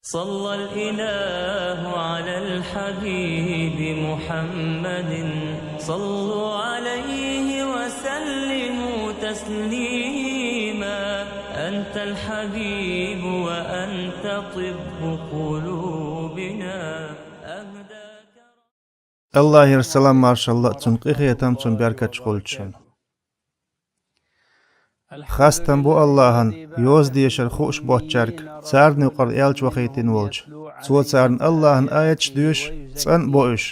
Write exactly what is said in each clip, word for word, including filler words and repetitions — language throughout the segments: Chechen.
صلى الإله على الحبيب محمد. صلوا عليه وسلموا تسليما. أنت الحبيب وأنت طب قلوبنا. أهداك Аллахьера салам-маршалла а, цуьнан къинхетам а, цуьнан беркаташ а хуьлда шуна. Хастам бу Аллахьана йоза дешар хууш боцчаьрга, царна юкъара элча вахийтина волчу. Цо царна Аллахьан аяташ доьшу, цӀан а бо уьш.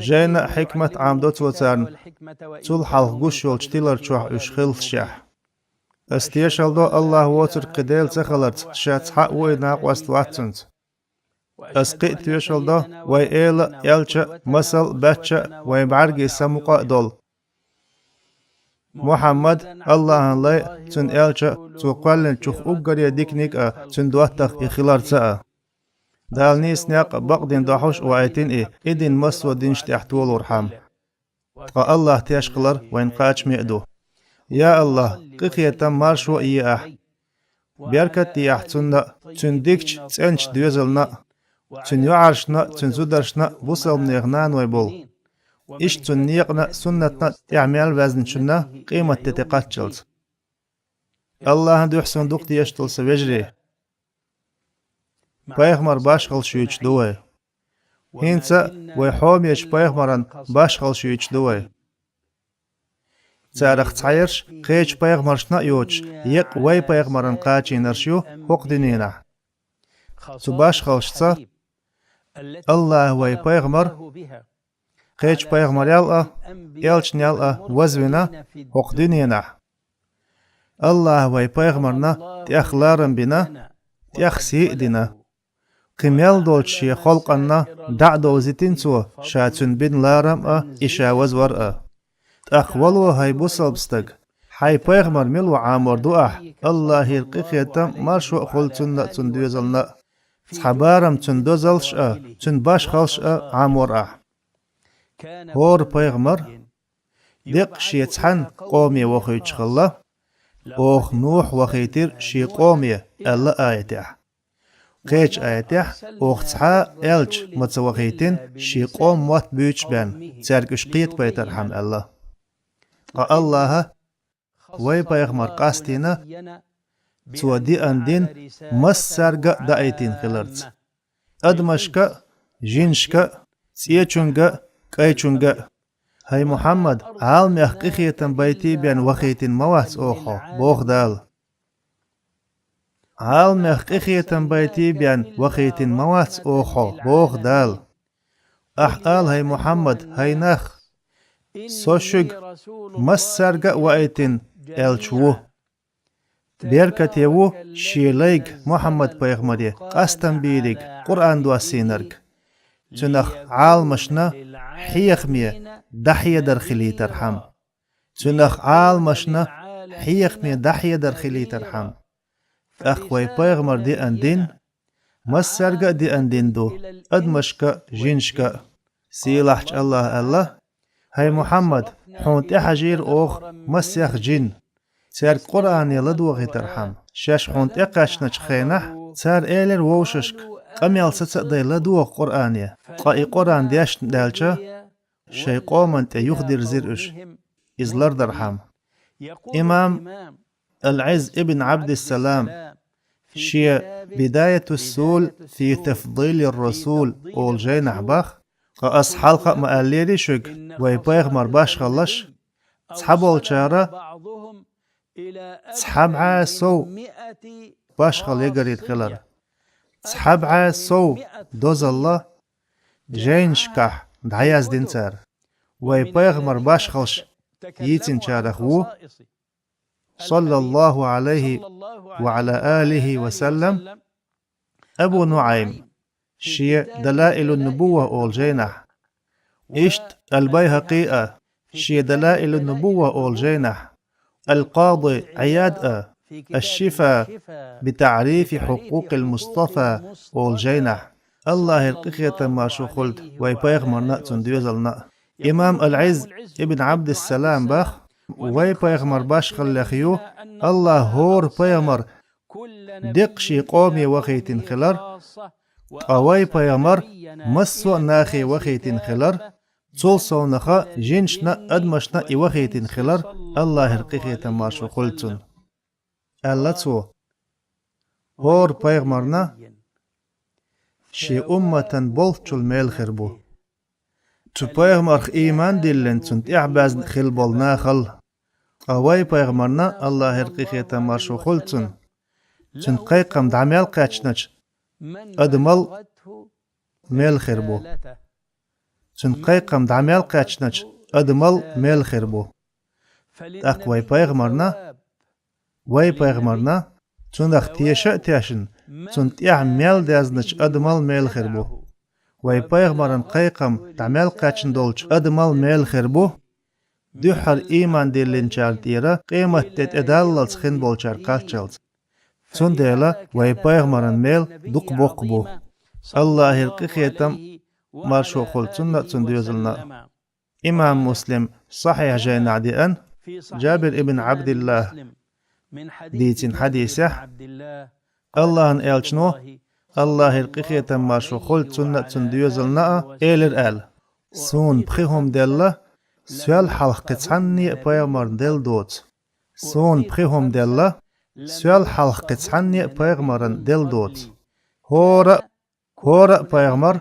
Жайна а, хьикмат а Ӏамадо цо царна, цул хьалха гуш йолчу тилар чохь уьш хиллашехь. Ас тешалла до Аллахь воцург кхин Дела ца хиларца, ша цхьаъ а, вуй а накъост вац цуьнца. Ас кхин а тешалла до, вайн эла а, элча а, масал а, баьчча а, вайн бӀаьргийн са мукъа а долу Мухьаммад, Аллахьан лай а, цуьнан элча а, цо кхоьллинчух уггаре диканиг а, цуьнан доттагӀа и хиларца а. Дала нийса некъ а, бакъдин дохьуш а ваийтина и, и дин массо а динаш тӀехь толорхьама. Ткъа Аллахь теш хилар вайна кхачаме а ду. Я Аллахь, къинхетам, маршо а е ахь. Беркат а де ахь цунна а, цуьнан дикачу, цӀеначу доьзална а, цуьнан йоӀаршна а, цуьнан зударшна а, бусалбанех наной болу. Иштта цуьнан некъана а, суннатна а тӀехь мел ваьзначунна къематде тӀекхаччалц. Аллахьан дуьхьа суна дукха дезаш долу сан вежарий. Пайхамар башхалла шуьйцуш ду вай. ХӀинца а вай хьомечу пайхамаран башхалла шуьйцуш ду вай. Царах цхьаерш кхечу пайхамаршна а йоцуш, еккъа вай пайхамаран кхачийнарш ю хӀокху дуьненахь. Цу башхаллашца Аллахьа вай пайхамар кхечу пайхамарел а, элчанел а вазвина хӀокху дуьненахь. Аллахьа вай пайхамарна тӀех ларам бина, тӀех сий а дина. Кхин мел долчу шен халкъанна дӀа а довзийтина цо ша цуьнан бина ларам а, и ша вазвар а. ТӀаккха вало, хӀай бусалба стаг, хьайн пайхамар мила ву Ӏамор ду ахь, Аллахьера къинхетам а, маршо а хуьлда цунна а, цуьнан доьзална а. Цхьа барам цуьнан дозаллаш а, цуьнан башхаллаш а Ӏамор ахь. ХӀора пайхамар деккъа шен цхьана къоме вохуьйтуш хилла, оха Нухь вахийтира шен къоме, аьлла аятехь. Кхечу аятехь оха цхьа а элча ма ца вахийтина шен къоман мотт буьйцуш бен, цаьрга уьш кхетабайтархьама аьлла. Ткъа Аллахьа вай пайхамар къастийна, цо деана дин массаьрга а даийтина хиларца. Адамашка а, жинашка а, цӀечуьнга а, кӀайчуьнга а. ХӀай Мухьаммад, Ӏаламех къинхетам байтий бен вахийтина ма вац оха хьо, боху Дала. Ӏаламех къинхетам байтий бен вахийтина ма вац оха хьо, боху Дала. Ахь ала, хӀай Мухьаммад, хӀай нах, со шуьга массаьрга а ваийтина элча ву. Беркате ву шен лайга, Мухьаммад-пайхамаре, къастам бийриг, Къуръан доссийнарг. Цуьнах Ӏаламашна хьехаме дӀахьедар хилийтархьама. Цуьнах Ӏаламашна хьехаме дӀахьедар хилийтархьама. ТӀаккха вай пайхамар деана дин массаьрга а деана дин ду, адамашка а, жинашка а. Сийлахьчу Аллахьа аьлла: «ХӀай Мухьаммад, хьуна тӀехьажийра оха масех жин, цаьрга Къуръане ладохийтархьама. Шаьш хьуна тӀекхаьчначу хенахь, цара элира вовшашка: „Къамел саца а дай, ладогӀа Къуръане“. Ткъа и Къуръан дешна даьлча, шайн къоман тӀе юхадирзира уьш, иза лардархьама». Имам Ал-Ӏиз ибн Ӏабдиссалам шен «Бидаятус-сул фи тафдилир-расул» олу жайнахь боху: «Ткъа ас хьалха а ма аьллерий шуьга, вай пайхамар башхаллаш, цхьаболчара цхьа бӀе сов башхалла ягарийта хилар. Цхьа бӀе сов дозалла жайнашкахь дӀаяздина цара. Вай пайхамар башхаллаш йийцинчарах ву, саллаллаху Ӏалайхи ва Ӏала алихи ва саллам, Абу НуӀайм шен Далаилун-Нубувва олу жайнахь. Иштта Ал-Байхакъи а шен Далаилун-Нубувва олу жайнахь. Ал-Къади Ӏияд а Аш-Шифа би таӀрифи хьукъукъил Мустафа олу жайнахь. Аллахьера къинхетам, маршо хуьлда вай пайхамарна а, цуьнан доьзална а. Имам Ал-Ӏиз ибн Ӏабдиссалам боху: «Вай пайхамар башхаллех ю, Аллахьа хӀора пайхамар деккъа шен къоме вахийтина хилар, ткъа вай пайхамар массо а нахе вахийтина хилар, цул совнаха жинашна а, адамашна а и вахийтина хилар, АллахӀера къинхетам, маршо хуьлда цунна. Аьлла цо: хӀора пайхамарна шен умматан болчул мел хир бу цу пайхамарх ийман диллина, цунна тӀехьабаьзна хила болу нахал. Ткъа вай пайхамарна, АллахӀера къинхетам, маршо хуьлда цунна, цуьнан кхайкхам дӀа мел кхаьчначу адамал мел хир бу. Цуьнан кхайкхам дӀа мел кхаьчначу адамал мел хир бу. ТӀаккха вай пайхамарна, вай пайхамарна, цунах теша а тешна, цунна тӀехь мел дезначу адамал мел хир бу. Вай пайхамаран кхайкхам дӀа мел кхаьчна долчу адамал мел хир бу, дуьххьара ийман диллинчарна тӀера къематде тӀедаллалц хин болчара кхаччалц. Цундела вай пайхамаран мел дукха боккха бу. АллахӀера къинхетам, маршо хуьлда цунна а, цунна доьзална а. Имам Муслим Сахьихь жайнахь деана, Джабир ибн Ӏабдиллахь дийцина хьадисехь, АллахӀан элчано, АллахӀера къинхетам, маршо хуьлда цунна а, цунна доьзална а, элира аьлла: «Суна пхи хӀума делла, соьл хьалха кхин цхьанне а пайхамарна делла доцу. Суна пхи хӀума делла, соьл хьалха кхин цхьанне а пайхамарна делла доцу. ХӀора а, хӀора а пайхамар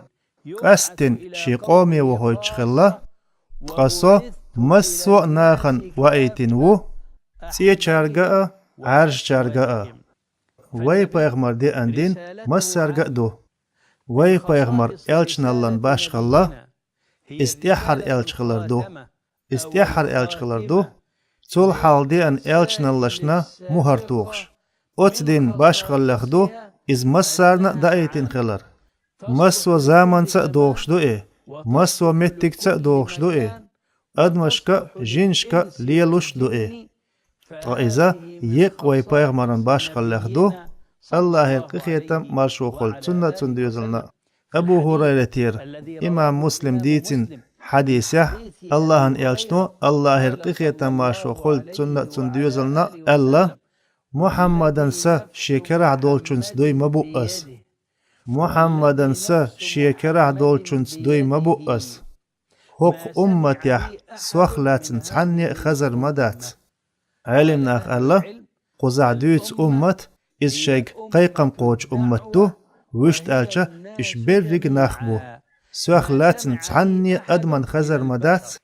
къаьсттина шен къоме вахийтуш хилла, ткъа со массо а нахана ваийтина ву, цӀечаьрга а, Ӏаьржачаьрга а. Вай пайхамар деана дин массаьрга а ду. Вай пайхамар элчаналлан башхалла, иза тӀаьххьара элча хилар ду. Иза тӀаьххьара элча хилар ду, цул хьалха деана элчаналлашна мухӀар тухуш. Оцу динан башхаллех ду иза массарна а даийтина хилар. Массо а заманца а догӀуш ду и, массо а меттигца а догӀуш ду и, адамашка а, жинашка а лелуш а ду и. Ткъа иза еккъа вай пайхамаран башхаллех ду, АллахӀера къинхетам, маршо хуьлда цунна а, цунна доьзална а». Абу ХӀурайратера, имам Муслим дийцина хьадисехь, АллахӀан элчано, АллахӀера къинхетам, маршо хуьлда цунна а, цунна доьзална а, аьлла: «Мухьаммадан са шен керахь долчунца дуй ма бу ас. Мухьаммадан са шен керахь долчунца дуй ма бу ас. ХӀокху умматехь сох лаьцна цхьанне а хазар ма дац». Ӏелим наха аьлла: «Кхузахь дуьйцу уммат, иза шайга кхайкхам кхочу уммат ду, вуьшта аьлча, уьш берриг а нах бу. Сох лаьцна цхьанне а адаман хазар ма дац,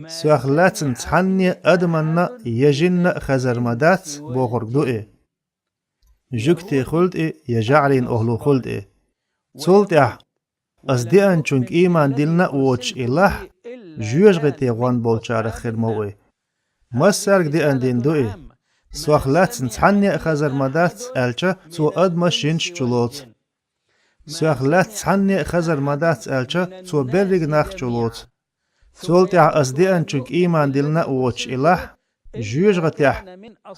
сох лаьцна цхьанне а адаманна а, я жинна а хазар ма дац, бохург ду и. Жуьгти хуьлда и, я жаӀрийн охӀла хуьлда и. Цул тӀаьхьа ас деанчуьнга ийман диллина а воцуш и лахь, жоьжахати гӀон болчарах хир ма ву и. Массаьрга деана дин ду и. Сох лаьцна цхьанне а хазар ма дац, аьлча, цо адамаш, жинаш чулоцу. Сох лаьцна цхьанне а хазар ма дац, аьлча, цо берриг нах чулоцу. Цул тӀаьхьа ас деанчуьнга ийман диллина а воцуш и лахь, жоьжахатех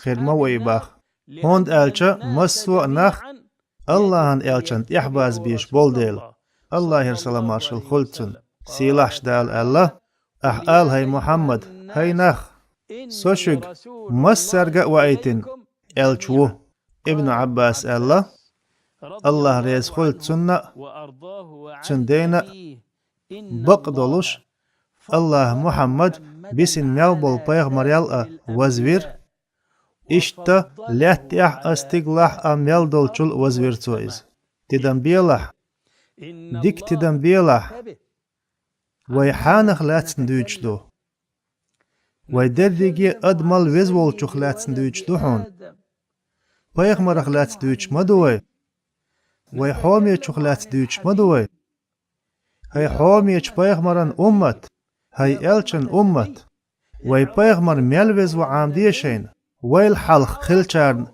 хир ма ву и, боху. ХӀунда аьлча массо а нах АллахӀан элчанна тӀаьхьабаза безаш болу дела». АллахӀера салам-маршалла хуьлда цунна. Сийлахьчу Дала аьлла: «Ахьа ала, хӀай Мухьаммад, хӀай нах, со шуьга массаьрга а ваийтина элча ву». Ибн Ӏаббаса аьлла, АллахӀ реза хуьлда цунна а, цуьнан дена а: «Бакъдолуш, АллахӀа Мухьаммад бисина мел болу пайхамарел а вазвира, иштта лаьтта тӀехь а, стигалахь а мел долчул а вазвира цо иза. Тидам белахь, дика тидам белахь. Вай хьанах лаьцна дуьйцуш ду? Вай дерриге а адамал веза волчух лаьцна дуьйцуш ду хьуна. Пайхамарах лаьцна дуьйцуш ма ду вай. Вай хьомечух лаьцна дуьйцуш ма ду вай. ХӀай хьомечу пайхамаран уммат, хӀай элчан уммат, вай пайхамар мел веза ву Ӏамаде шайна, вайл хьалха хиллачарна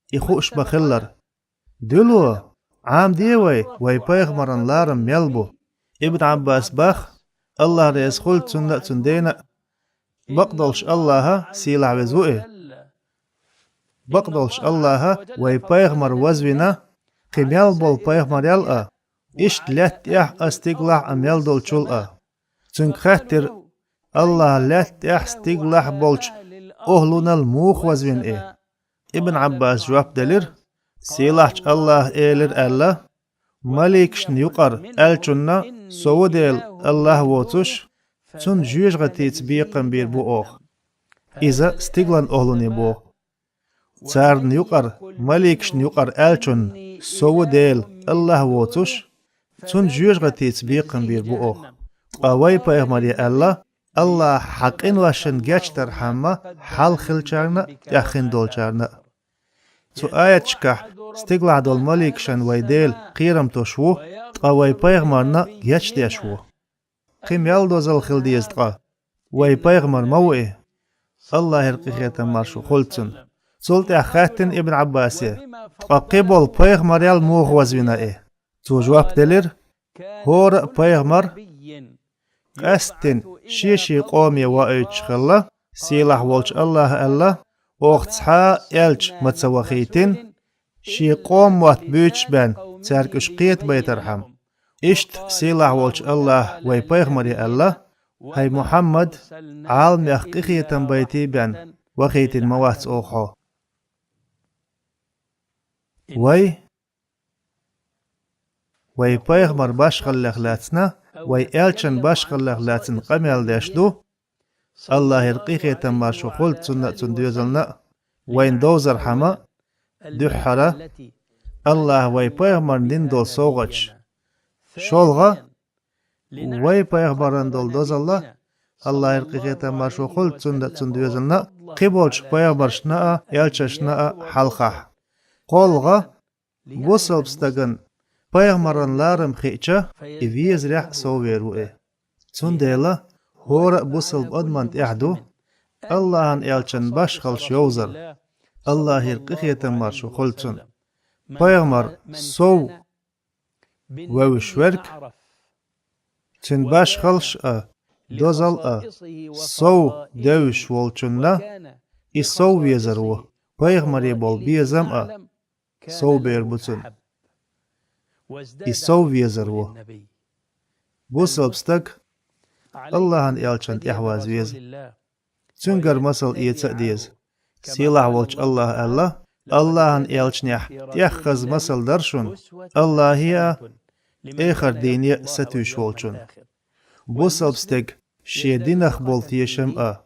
и хууш ма-хиллара. Дуьло, Ӏамаде вай, вай пайхамаран ларам мел бу». Ибн Ӏаббаса боху, АллахӀ реза хуьлда цунна а, цуьнан дена а: «Бакъдолуш АллахӀ, сийлахь веза ву и, бакъдолуш АллахӀ вай пайхамар вазвина, кхин мел болу пайхамарел а, иштта лаьтта тӀехь а, стигалахь а мел долчул а». Цуьнга хаьттира: «АллахӀ лаьтта тӀехь а, стигалахь а болчу охӀлунал муха вазвина и?» Ибн Ӏаббаса жоп делира: «Сийлахьчу АллахӀа элира аьлла: „Маликашна юкъара аьллачунна: „Со ву Дела, АллахӀ воцуш“, цунна жоьжахатица бекхам бийр бу оха“». Иза стиглан охӀлуне боху. Царна юкъара, маликашна юкъара аьллачунна: «Со ву Дела, АллахӀ воцуш», цунна жоьжахатица бекхам бийр бу оха. Ткъа вай пайхамаре аьлла: «АллахӀа хьан къиношна гечдархьама, хьалха хиллачарна а, тӀаьхьа хин долчарна а». Цу аяташкахь стиглахь долу маликашна вай Дела кхерам тосуш ву, ткъа вай пайхамарна гечдеш ву. Кхин мел дозалла хила деза ткъа? Вай пайхамар ма ву и? АллахӀера къинхетам маршо хуьлда цунна. Цул тӀаьхьа хаьттина Ибн Ӏаббасе: «Ткъа кхин болу пайхамарел муха вазвина и?» Цо жоп делира: «ХӀора а пайхамар къаьсттина шен-шен къоме воуьйтуш хилла, сийлахь волчу АллахӀа аьлла: „Оха цхьа а элча ма ца вахийтина, шен къоман мотт буьйцуш бен, цаьрга уьш кхетабайтархьама“». Иштта сийлахь волчу АллахӀа вай пайхамаре аьлла: «ХӀай Мухьаммад, Ӏаламех къинхетам байтий бен вахийтина ма вац оха хьо». Вай, вай пайхамар башхаллех лаьцна, вай элчан башхаллех лаьцна къамел деш ду, АллахӀера къинхетам маршо хуьлда цунна а, цунна доьзална а, вайна довзархьама, дуьххьара, АллахӀа вай пайхамарна дина долу совгӀаташ. ШолгӀа, вай пайхамарна долу дозалла, АллахӀера къинхетам маршо хуьлда цунна а, цунна доьзална а, кхиболчу пайхамаршна а, элчанашна а хьалхахь. КхоалгӀа, бусалба стагана пайхамаран ларам хиъча, и везарехь а сов вер ву и. Цундела хӀора а бусалба адамна тӀехь ду АллахӀан элчан башхаллаш йовзар, АллахӀера къинхетам маршо хуьлда цунна. Пайхамар сов вевзаш верг, цуьнан башхаллаш а, дозалла а сов девзаш волчунна и сов везар ву, пайхамаре болу безам а сов бер бу цунна. И сов везар ву. Бусалба стаг АллахӀан элчан тӀехь ваза веза. Цуьнгара масал эца а деза. Сийлахь волчу АллахӀа аьлла: «АллахӀан элчанехь тӀехь хаза масал дара шуна, АллахӀе а, эхар дийне а сатуьйсуш волчун». Бусалба стеган шен динах болу тешам а,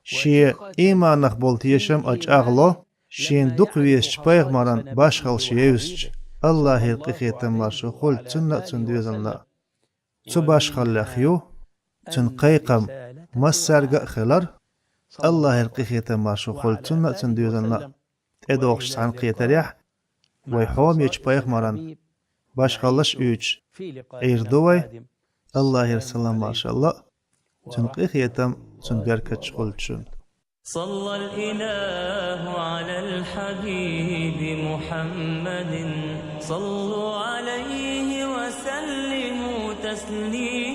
шен ийманах болу тешам а чӀагӀло, шена дукха везачу пайхамаран башхаллаш евзачу, АллахӀера къинхетам маршо хуьлда цунна а, цунна доьзална а. Цу башхаллех ю цуьнан кхайкхам массаьрга а хилар, АллахӀера къинхетам маршо хуьлда цунна а, цунна доьзална а. ТӀедогӀучу цхьаьнакхетарехь вай хьомечу пайхамаран башхаллаш а оьцуш Ӏийр ду вай, АллахӀера салам-маршалла а, цуьнан къинхетам, цуьнан беркаташ хуьлда шуна. صلى الإله على الحبيب محمد. صلوا عليه وسلموا تسليما.